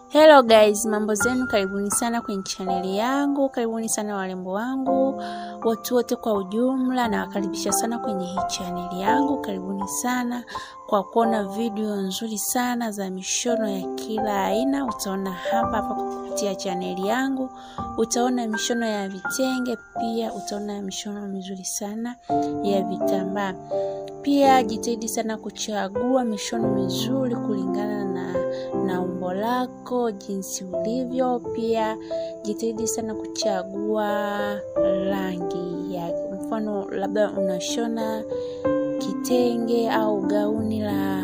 Hello guys, mambo zenu, karibuni sana kwenye chaneli yangu, karibuni sana warembo wangu, watu wote kwa ujumla, na wakaribisha sana kwenye hii chaneli yangu. Karibuni sana kwa kuona video nzuri sana za mishono ya kila aina. Utaona hapa hapa kupitia chaneli yangu, utaona mishono ya vitenge, pia utaona mishono mizuri sana ya vitambaa. Pia jitahidi sana kuchagua mishono mizuri kulingana na umbo lako, jinsi ulivyo. Pia jitahidi sana kuchagua rangi ya, mfano labda unashona kitenge au gauni la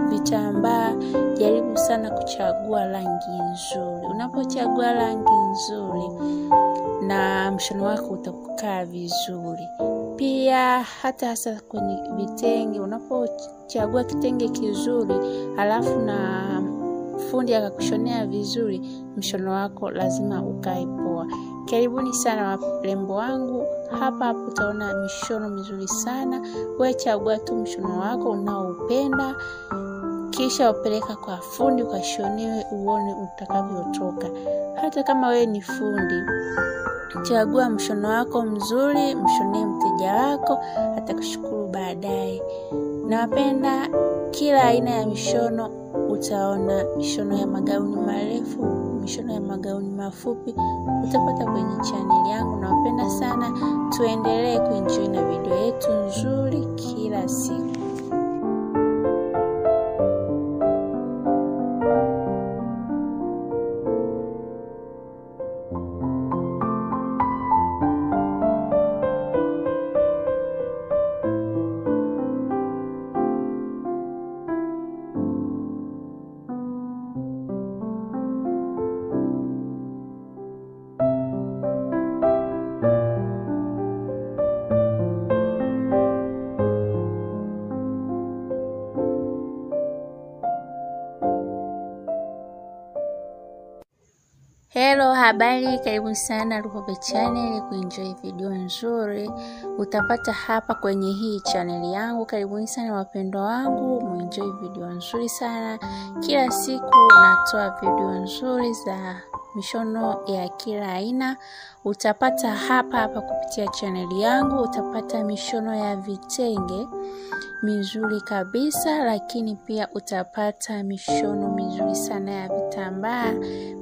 vitambaa, jaribu sana kuchagua rangi nzuri. Unapochagua rangi nzuri na mshono wako utakaa vizuri. Pia hata hasa kwenye vitenge, unapochagua kitenge kizuri halafu na fundi akakushonea vizuri, mshono wako lazima ukae poa. Karibuni sana warembo wangu, hapa hapo utaona mishono mizuri sana. Wewe chagua tu mshono wako unaoupenda, kisha upeleka kwa fundi ukashonewe, uone utakavyotoka. Hata kama wewe ni fundi, chagua mshono wako mzuri, mshonee mteja wako, atakushukuru baadaye. Nawapenda kila aina ya mishono. Utaona mishono ya magauni marefu, mishono ya magauni mafupi, utapata kwenye channel yangu. Nawapenda sana, tuendelee kuenjoy na video yetu nzuri kila siku. Hello, habari, karibu sana Lukobe Channel kuenjoy video nzuri utapata hapa kwenye hii channel yangu. Karibuni sana wapendwa wangu, muenjoy video nzuri sana. Kila siku natoa video nzuri za mishono ya kila aina, utapata hapa hapa kupitia channel yangu. Utapata mishono ya vitenge mizuri kabisa, lakini pia utapata mishono mizuri sana ya vitambaa,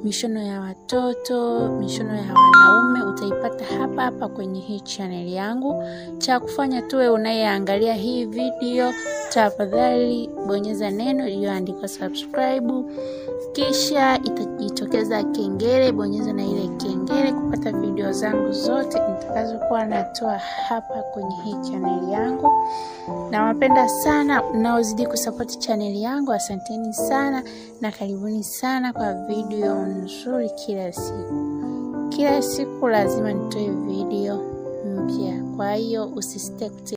mishono ya watoto, mishono ya wanaume, utaipata hapa hapa kwenye hii channel yangu. Cha kufanya tuwe unayeangalia hii video, tafadhali bonyeza neno iliyoandikwa subscribe, kisha itajitokeza kengele, bonyeza na ile kengele kupata video zangu zote nitakazokuwa natoa hapa kwenye hii channel yangu. Nawapenda sana mnaozidi kusupport channel yangu, asanteni sana na karibuni sana kwa video nzuri kila siku. Kila siku lazima nitoe video mpya, kwa hiyo usisite.